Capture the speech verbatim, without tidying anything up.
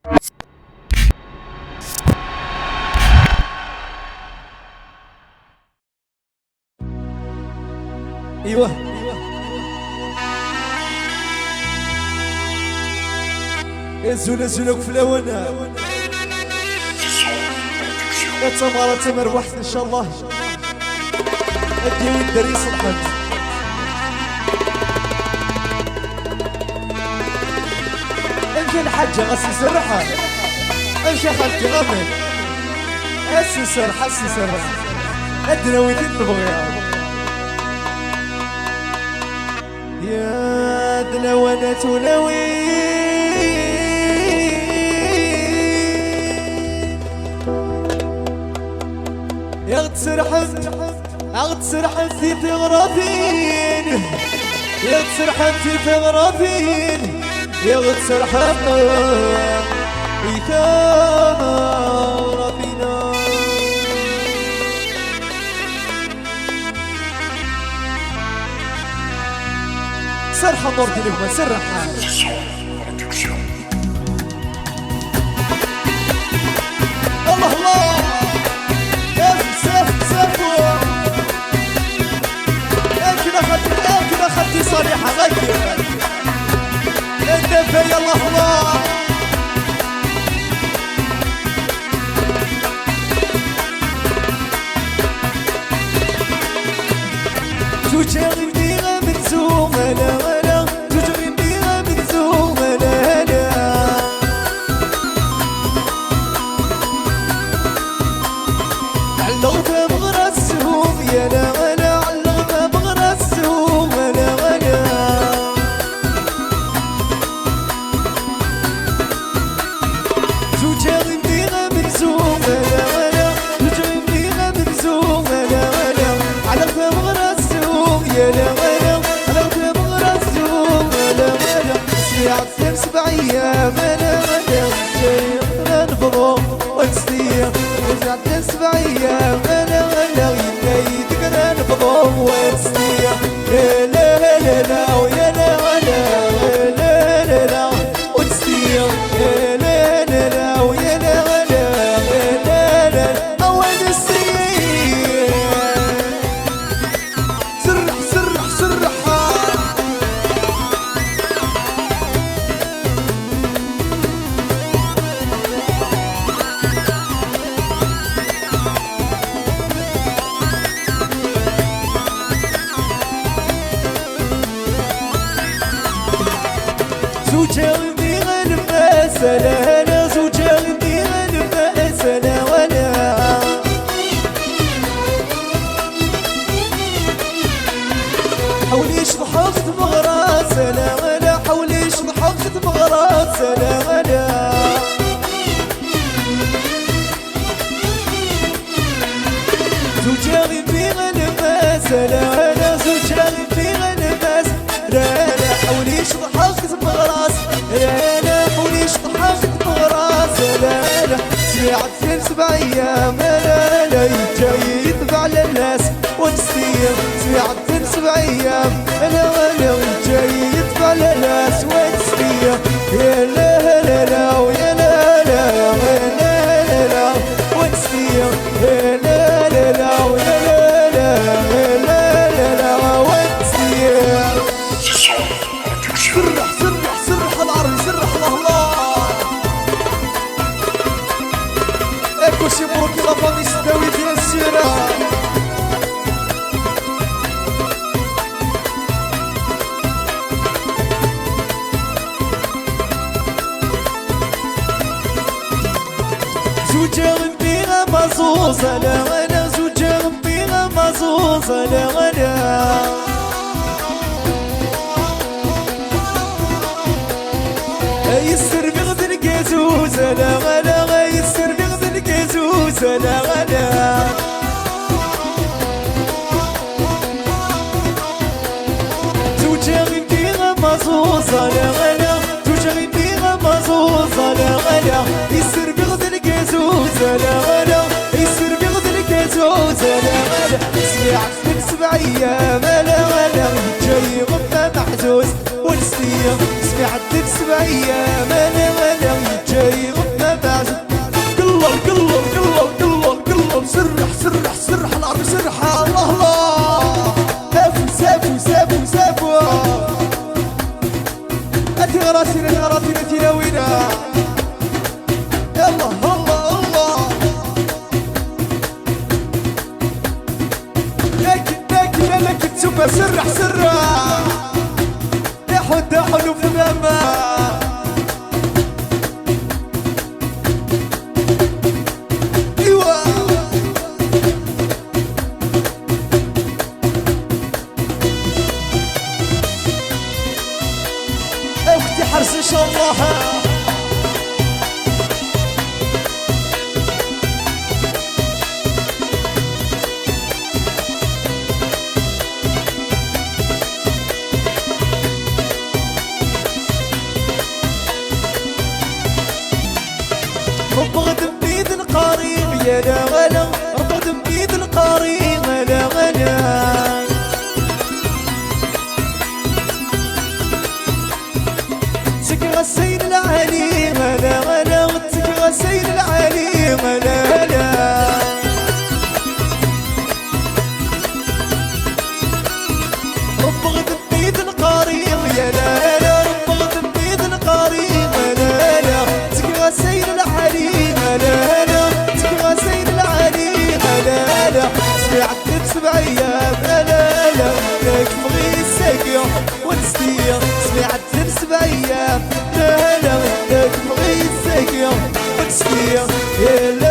ايوه. ازول، ازول، اكفلاونا. يا تمارة تمربحت ان شاء الله. ادي وين دري صلحت. انت الحاجة غسي سرحة. ايش يا خالتي غمي؟ اسي سرحة، اسي سرحة. ادنا وين تبغي. يا دنوانات وناوي، يا غتسرحن، يا غتسرحن في ثغراتين، يا غتسرحن في ثغراتين، يا غتسرحن في ثغراتين. سرحة نور دين بما سرحة. الله الله. سف، سف، سف. اكنا خدي، اكنا خدي صريحة، غير. انت في الله الله. زوج غير من زوم، لا، لا. زوج غير من زوم، لا، لا. علوت بغرسهم، يا لا، لا. علوت بغرسهم، لا، لا. زوج غير من زوم، لا، لا. زوج غير من زوم، لا، لا. علوت بغرسهم، يا لا، لا. علوت بغرسهم، لا، لا. سبع أيام أنا غدا جاي نبضو ونسيا. رجعت سبع أيام أنا غدا يديك أنا نبضو ونسيا. لا، لا، لا، لا، ويا لا، لا، لا، لا، لا، ونسيا. لا، لا، لا، لا، ويا لا، لا، لا، لا، لا، ونسيا. سرح، سرح، سرح. زوجة غير من زوم، لا، لا، زوجة غير من زوم، لا، لا. حولي شطحت مغراس، لا، لا، حولي شطحت مغراس، لا، لا. زوجة غير فيها نفاس، لا، لا، زوجة غير فيها نفاس، لا، لا، حولي شطحت مغراس، لا، لا، حولي شطحت مغراس، لا، لا. سمعت سبع أيام، لا، لا، لا، يجي يتبع للناس ونسير. سمعت سبع أيام، لا، لا، يجي يتبع للناس ونسير. يا لا، لا، لا، ويا لا، لا، يا لا، لا، لا، ونسير. يا لا، لا، لا، ويا لا، لا، يا لا، لا، لا، ونسير. سرح، سرح، سرح العربي، سرح الله الله. اكو شي مبروك لافامي سداوي ديال السيرة. زوجة غنتي غا مزوزة، لا، لا، زوجة غنتي غا مزوزة، لا، لا. يسر بغد الكازوز، لا، لا، يسر بغد الكازوز، لا، لا. زوجة غنتي غا مزوزة، لا، لا. زوجة غنتي غا مزوزة، لا، لا. يسر بغد الكازوز، لا، لا. يسر بغد الكازوز، لا، لا. سمعت من سبع أيام، لا، لا. جاي غمة محزوز. ونسية سمعت سبع أيام، أنا وأنا جاي سيرة راتي تلاوينا. يلا، الله، الله. لك، لك، لا، لك، تسوق سرح، سرح. يا حد حلو في الأمان. إيوا. اختي حرص ان شاء الله. ربغ دمي ذ القريب يا لا غلا، ربغ دمي ذ القريب لا غلا. تك غسيل العالي غلا غلا، تك غسيل العالي غلا غلا. ربغ دمي ذ القريب يا لا لا، ربغ دمي ذ القريب لا لا. تك غسيل العالي لا لا، تك غسيل العالي لا لا. سمعت سبع ايام لا لا، لك بغيت ساكي ونستيا. سمعت سبع ايام لا لا، لك بغيت ساكي ونستيا. يا لا